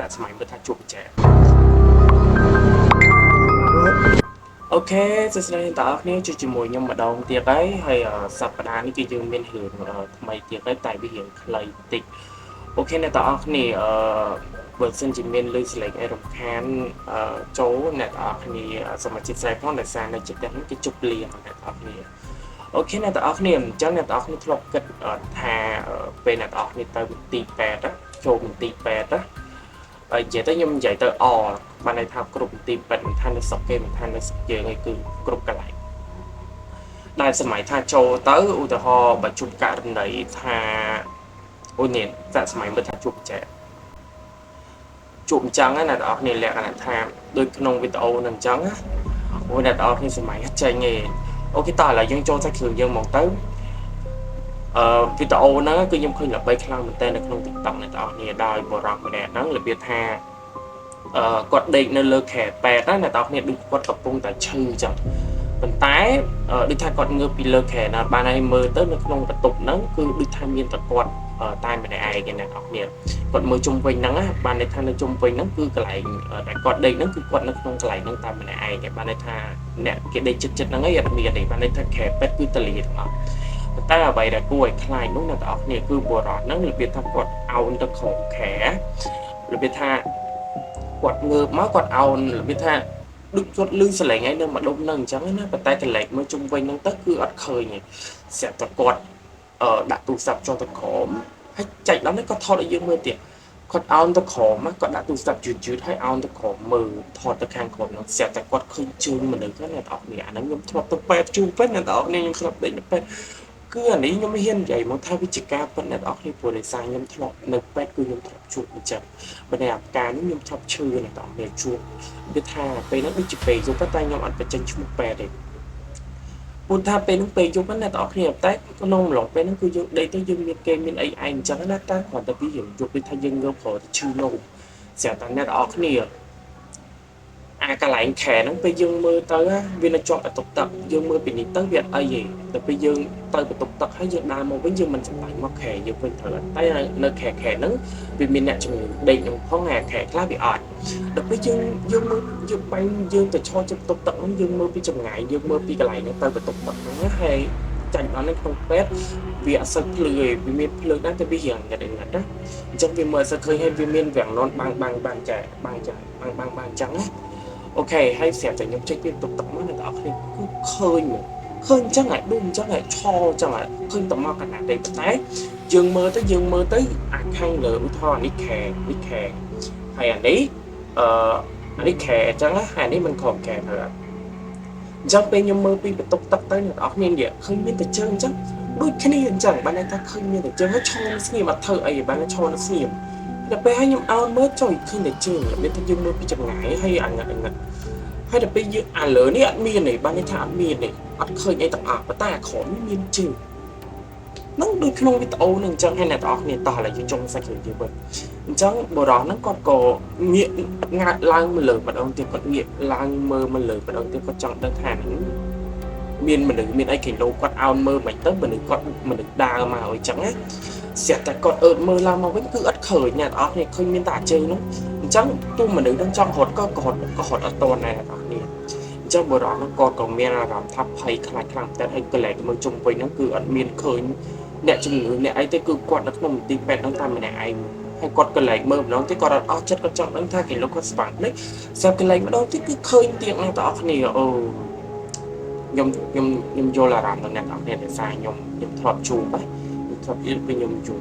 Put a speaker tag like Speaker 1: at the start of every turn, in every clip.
Speaker 1: សាកសម័យមើលថាជួបចែOK សួស្តីអ្នកទាំងអស់គ្នាជួបជាមួយខ្ញុំម្ដងទៀតហើយហើយសប្តាហ៍នេះគឺយើងមានរឿងថ្មីទៀតហើយតែវារៀងខ្លីតិច OK អ្នកទាំងអស់គ្នាបើសិនជាមានលឺសលេងអីរំខានចូលអ្នកទាំងអស់គ្នាសូមអធ្យាស្រ័យផងដោយសារនៅចិត្តនេះគេជប់លៀងអ្នកទាំងអស់គ្នាOK អ្នកទាំងអស់គ្នាអញ្ចឹងអ្នកទាំងអស់គ្នាធ្លាប់គិតថាពេលអ្នកទាំងអស់គ្នាទៅមន្ទីរពេទ្យចូលមន្ទីរពេទ្យហើយនិយាយទៅខ្ញុំនិយាយទៅអបានន័យថាគ្រប់មន្ទីរពេទ្យមិនថានៅស្រុកគេមិនថានៅស្រុកយើងឯងគឺគ្រប់កន្លែងដែលសម័យថាចូលទៅឧទាហរណ៍បើជួបករណីថាអូនេះសាកសម័យមើលថាជួបចែជួបអញ្ចឹងណាអ្នកទាំងអស់គ្នាលក្ខណៈថាដូចក្នុងវីដេអូនឹងអញ្ចឹងណាអូអ្នកទាំងអស់គ្នាសម័យចេញឯង OK តោះឥឡូវយើងចូលសាច់គ្រឿងយើងមកទៅវីដេអូហ្នឹងគឺខ្ញុំឃើញល្បីខ្លាំងមែនទែននៅក្នុង TikTok អ្នកទាំងអស់គ្នាដោយបុរសម្នាក់ហ្នឹងរបៀបថាគាត់ដេកនៅលើខែពេទ្យណាអ្នកទាំងអស់គ្នាដូចគាត់កំពុងតែឈឺអញ្ចឹងប៉ុន្តែដូចថាគាត់ងើបពីលើខែណាបានហើយមើលទៅនៅក្នុងបន្ទប់ហ្នឹងគឺដូចថាមានតែគាត់តែម្នាក់ឯងអ្នកទាំងអស់គ្នាគាត់មើលជុំវិញហ្នឹងណាបានន័យថានៅជុំវិញហ្នឹងគឺកន្លែងដែលគាត់ដេកហ្នឹងគឺគាត់នៅក្នុងកន្លែងហ្នឹងតែម្នាក់ឯងបានន័យថាអ្នកគេដេកចិត្តចិត្តហ្នឹងឯងអត់មានទេបានន័យថាខែពេទ្យគឺតលាទាំងអស់ប៉ុន្តែអ្វីដែលគួរឲ្យខ្លាចនោះអ្នកទាំងអស់គ្នាគឺបុរសហ្នឹងរបៀបថាគាត់អោនទៅក្រោមខែរបៀបថាគាត់ងើបមកគាត់អោនរបៀបថាដូចគាត់លឺសលេងឯងនៅម្ដុំហ្នឹងអញ្ចឹងណាប៉ុន្តែកលែកមើលជុំវិញហ្នឹងទៅគឺអត់ឃើញទេស្រាប់តែគាត់ដាក់ទូរស័ព្ទចុះទៅក្រោមហើយចែកដល់នេះគាត់ថតឲ្យយើងមើលទៀតគាត់អោនទៅក្រោមគាត់ដាក់ទូរស័ព្ទយឺតយឺតហើយអោនទៅក្រោមមើលថតទៅខាងក្រោមហ្នឹងស្រាប់តែគាត់ឃើញជើងមនុស្សហ្នឹងអ្នកទាំងអស់គ្នាអាហ្នឹងខ្ញុំធ្លាប់ទៅពេទ្យជួបពេទ្យអ្នកទាំងអស់គ្នាខ្ញុំធ្លាប់ដេកនៅពេទ្យគឺអានេះខ្ញុំហ៊ាននិយាយមកថាវាជាការពិតអ្នកទាំងអស់គ្នាព្រោះដោយសារខ្ញុំធ្លាប់នៅពេទ្យគឺខ្ញុំធ្លាប់ជួបអញ្ចឹងបើនៅអាការនេះខ្ញុំធ្លាប់ឈឺអ្នកទាំងអស់គ្នាជួបវាថាពេលហ្នឹងដូចជាពេលយប់តែខ្ញុំអត់បញ្ចេញឈ្មោះពេទ្យទេពូថាពេលហ្នឹងពេលយប់ណាអ្នកទាំងអស់គ្នាតែក្នុងម្លងពេលហ្នឹងគឺយើងដេកទៅយើងមានគេមានអីឯងអញ្ចឹងណាតែគ្រាន់តែវាយើងយប់ដូចថាយើងងើបក្រោយទៅឈឺនោមស្រាប់តែអ្នកទាំងអស់គ្នាអាកន្លែងខែហ្នឹងពេលយើងមើលទៅវានៅជាប់បន្ទប់ទឹកយើងមើលពីនេះទៅវាអត់អីទេតែពេលយើងទៅបន្ទប់ទឹកហើយយើងដើរមកវិញយើងមិនសម្បាញ់មកខែយើងវិញត្រូវតែនៅខែខែហ្នឹងវាមានអ្នកជំងឺដេកនឹងផងអាខែខ្លះវាអត់ដល់ពេលយើងយើងមើលយើងបាញ់យើងទៅឈរជិតបន្ទប់ទឹកហ្នឹងយើងមើលពីចម្ងាយយើងមើលពីកន្លែងហ្នឹងទៅបន្ទប់ទឹកហ្នឹងហើយចាញ់ដល់នៅក្នុងពេទ្យវាអត់សូវភ្លឺទេវាមានភ្លើងដែរតែវារៀងងឹតងឹតណាអញ្ចឹងវាមើលអត់សូវឃើញហើយវាមានវាំងននបាំងបាំងបាំងចែបាំងចែបាំងបាំងបាំងអញ្ចឹងណាOK ហើយស្រាប់តែខ្ញុំចេញពីបន្ទប់ទឹកមកអ្នកទាំងអស់គ្នាគឺឃើញមកឃើញអញ្ចឹងហ่ะដូចអញ្ចឹងហ่ะឆអញ្ចឹងហ่ะឃើញតែមកកណាត់ទេប៉ុន្តែយើងមើលទៅយើងមើលទៅអាខាងលើឧទាហរណ៍អានេះខែនេះខែហើយអានេះអានេះខែអញ្ចឹងណាហើយអានេះមិនក្រោមខែទៅអញ្ចឹងពេលខ្ញុំមើលពីបន្ទប់ទឹកទៅអ្នកទាំងអស់គ្នានិយាយឃើញមានតែជើងអញ្ចឹងដូចគ្នាអញ្ចឹងបានន័យថាឃើញមានតែជើងហើយឈរនៅស្ងៀមអត់ធ្វើអីបានឈរនៅស្ងៀមដល់ពេលហើយខ្ញុំអោនមើលចុយឃើញតែជើងរបៀបថាយើងមើលពីចម្ងាយហើយអាងឹតអាងឹតហើយដល់ពេលយើងអាលើនេះអត់មានទេបានន័យថាអត់មានទេអត់ឃើញអីទាំងអស់ប៉ុន្តែអាក្រោមនេះមានជើងនឹងដូចក្នុងវីដេអូនឹងអញ្ចឹងហើយអ្នកទាំងអស់គ្នាតោះឥឡូវយើងចុងសាច់រឿងយើងវិញអញ្ចឹងបុរសហ្នឹងគាត់ក៏ងាកងាកឡើងមកលើម្ដងទៀតគាត់ងាកឡើងមើលមកលើម្ដងទៀតគាត់ចង់ដឹងថាហ្នឹងមានមនុស្សមានអីគេលោគាត់អោនមើលមិនទៅមនុស្សគាត់មនុស្សដើរមកអញ្ចឹងណាស្រាប់តែគាត់អើតមើលឡើងមកវិញគឺអត់ឃើញអ្នកទាំងអស់គ្នាឃើញមានតែអាជើងនោះអញ្ចឹងទោះមនុស្សនឹងចង់រត់ក៏រត់ក៏រត់អត់ទាន់ដែរអ្នកទាំងអស់គ្នាអញ្ចឹងបុរសហ្នឹងគាត់ក៏មានអារម្មណ៍ថាភ័យខ្លាចខ្លាំងតែហើយកលែកមើលជុំវិញហ្នឹងគឺអត់មានឃើញអ្នកជំងឺអ្នកអីទេគឺគាត់នៅក្នុងមន្ទីរពេទ្យហ្នឹងតែម្នាក់ឯងហើយគាត់កលែកមើលម្ដងទៀតគាត់អត់អស់ចិត្តគាត់ចង់ដឹងថាគេលោកគាត់ស្វាងភ្លេចស្រាប់កលែកម្ដងទៀតគឺឃើញទៀតអ្នកទាំងអស់គ្នាអូខ្ញុំខ្ញុំខ្ញុំយល់អារម្មណ៍ដល់អ្នកទាំងអស់គ្នាដោយសារខ្ញុំខ្ញុំធ្លាប់ជួបណាខ្ញុំធ្លាប់យល់ពេលខ្ញុំជួប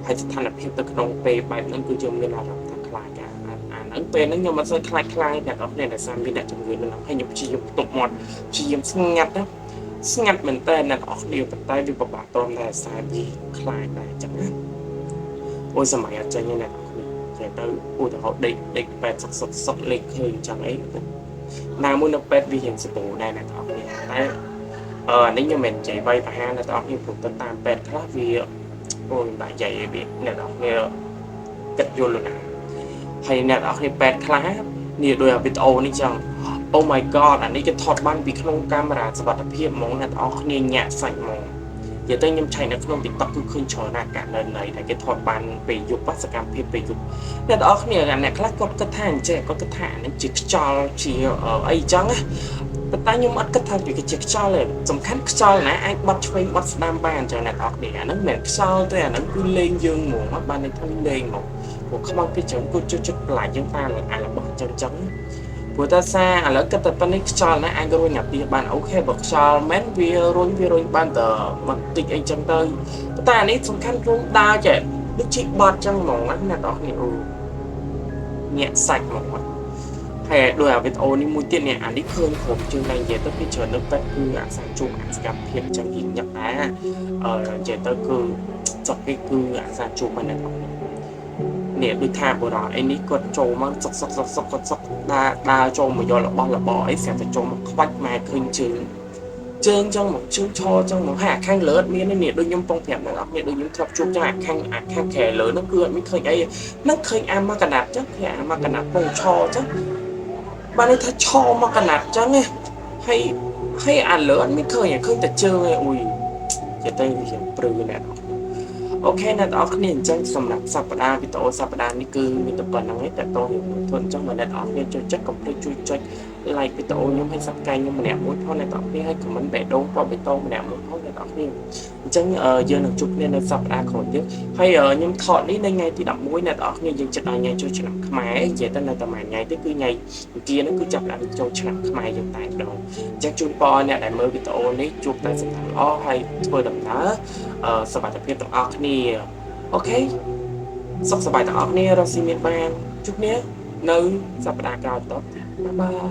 Speaker 1: ហើយស្ថានភាពទៅក្នុងពេលបែបហ្នឹងគឺយើងមានអារម្មណ៍ថាខ្លាចអាអាហ្នឹងពេលហ្នឹងខ្ញុំអត់សូវខ្លាចខ្លាំងអ្នកទាំងអស់គ្នាដោយសារមានអ្នកជំងឺនៅហ្នឹងហើយខ្ញុំព្យាយាមទប់មាត់ព្យាយាមស្ងាត់ណាស្ងាត់មែនតើអ្នកទាំងអស់គ្នាប៉ុន្តែវាពិបាកទ្រាំដែរសារវាខ្លាចដែរអញ្ចឹងណាអូយសម័យអត់ចេញទេអ្នកទាំងអស់គ្នាចេះទៅឧទាហរណ៍ដេកដេកពេទ្យសុកសុកសុកលេខឃើញអញ្ចឹងអីណាមួយនៅពេទ្យវារៀងសបោដែរអ្នកទាំងអស់គ្នាតែអានេះខ្ញុំមិននិយាយវាយប្រហារអ្នកទាំងអស់គ្នាព្រោះទៅតាមពេទ្យខ្លះវាអូយមិនបាច់និយាយអីវាអ្នកទាំងអស់គ្នាគិតយល់ណាហើយអ្នកទាំងអស់គ្នាពេទ្យខ្លះនេះដូចអាវីដេអូនេះចឹង Oh my god អានេះគេថតបានពីក្នុងកាមេរ៉ាសុវត្ថិភាពហ្មងអ្នកទាំងអស់គ្នាញាក់សាច់ហ្មង និយាយទៅខ្ញុំឆែកនៅក្នុង TikTok គឺឃើញច្រើនណាស់ករណីដែលគេថតបានពេលយប់សកម្មភាពពេលយប់អ្នកទាំងអស់គ្នាអ្នកខ្លះគាត់គិតថាអញ្ចេះគាត់គិតថាអានេះជាខ្យល់ជាអីចឹងណាប៉ុន្តែខ្ញុំអត់គិតថាវាជាខ្យល់ទេសំខាន់ខ្យល់ណាអាចបត់ឆ្វេងបត់ស្ដាំបានអញ្ចឹងអ្នកទាំងអស់គ្នាអាហ្នឹងមិនមែនខ្យល់ទេអាហ្នឹងគឺលេងយើងហ្មងអត់បានន័យថាលេងហ្មងព្រោះខ្មោចគេច្រើនគាត់ចូលចិត្តបន្លាចយើងតាមអារបស់អញ្ចឹងអញ្ចឹងព្រោះតែសារឥឡូវគិតតែប៉ុណ្នេះខ្យល់ណាអាចរុញអាទៀបាន OK បើខ្យល់មែនវារុញវារុញបានតែបន្តិចអីចឹងទៅប៉ុន្តែអានេះសំខាន់រុញដើរចេះដូចជីកបត់ចឹងហ្មងណាអ្នកទាំងអស់គ្នាអូញាក់សាច់ហ្មងហើយដោយអាវីដេអូនេះមួយទៀតនេះអានេះឃើញក្រុមជើងឡើងនិយាយទៅពីច្រើននៅពេទ្យគឺអាសាជួបអាសកម្មភាពចឹងយីញឹកដែរអឺនិយាយទៅគឺចុកគេគឺអាសាជួបហ្នឹងអ្នកទាំងអស់គ្នានេះដូចថាបុរសអីនេះគាត់ចូលមកសុកសុកសុកសុកគាត់សុកដើរដើរចូលមកយករបស់របរអីស្រាប់តែចូលមកខ្វាច់ម៉ែឃើញជើងជើងចឹងមកជើងឈរចឹងមកហើយអាខាងលើអត់មានទេនេះដូចខ្ញុំពងប្រាប់អ្នកនរគ្នាដូចខ្ញុំធ្លាប់ជួបចឹងអាខាងក្រែលើហ្នឹងគឺអត់មានឃើញអីហ្នឹងឃើញអាមកកណាត់ចឹងឃើញអាមកកណាត់ពងឈរចឹងបានន័យថាឈរមកកណាត់ចឹងណាហើយហើយអាលើអត់មានឃើញឃើញតែជើងឯងអ៊ុយនិយាយទៅវាព្រឺអ្នកនរ OK អ្នកទាំងអស់គ្នាអញ្ចឹងសម្រាប់សប្តាហ៍វីដេអូសប្តាហ៍នេះគឺមានតែប៉ុណ្្នឹងឯងតើតោះរឿងមួយធនអញ្ចឹងបើអ្នកទាំងអស់គ្នាចូលចិត្តកុំភ្លេចជួយចុច like វីដេអូខ្ញុំហើយ subscribe ខ្ញុំម្នាក់មួយផងអ្នកទាំងអស់គ្នាហើយ comment បេះដូងពណ៌បៃតងម្នាក់មួយផងអ្នកទាំងអស់គ្នាអញ្ចឹងយើងនឹងជួបគ្នានៅសប្តាហ៍ក្រោយទៀតហើយខ្ញុំថតនេះនៅថ្ងៃទី11អ្នកទាំងអស់គ្នាយើងចិត្តដល់ថ្ងៃចូលឆ្នាំខ្មែរនិយាយទៅនៅតែមួយថ្ងៃទេគឺថ្ងៃអង្គារហ្នឹងគឺចាប់ដល់ចូលឆ្នាំខ្មែរយើងតែម្ដងអញ្ចឹងជូនពរអ្នកដែលមើលវីដេអូនេះជួបតែសំណាងល្អហើយធ្វើដំណើរសុវត្ថិភាពទាំងអស់គ្នា OK សុខសប្បាយទាំងអស់គ្នារកស៊ីមានបានជួបគ្នានៅសប្តាហ៍ក្រោយបន្តទៀត bye bye.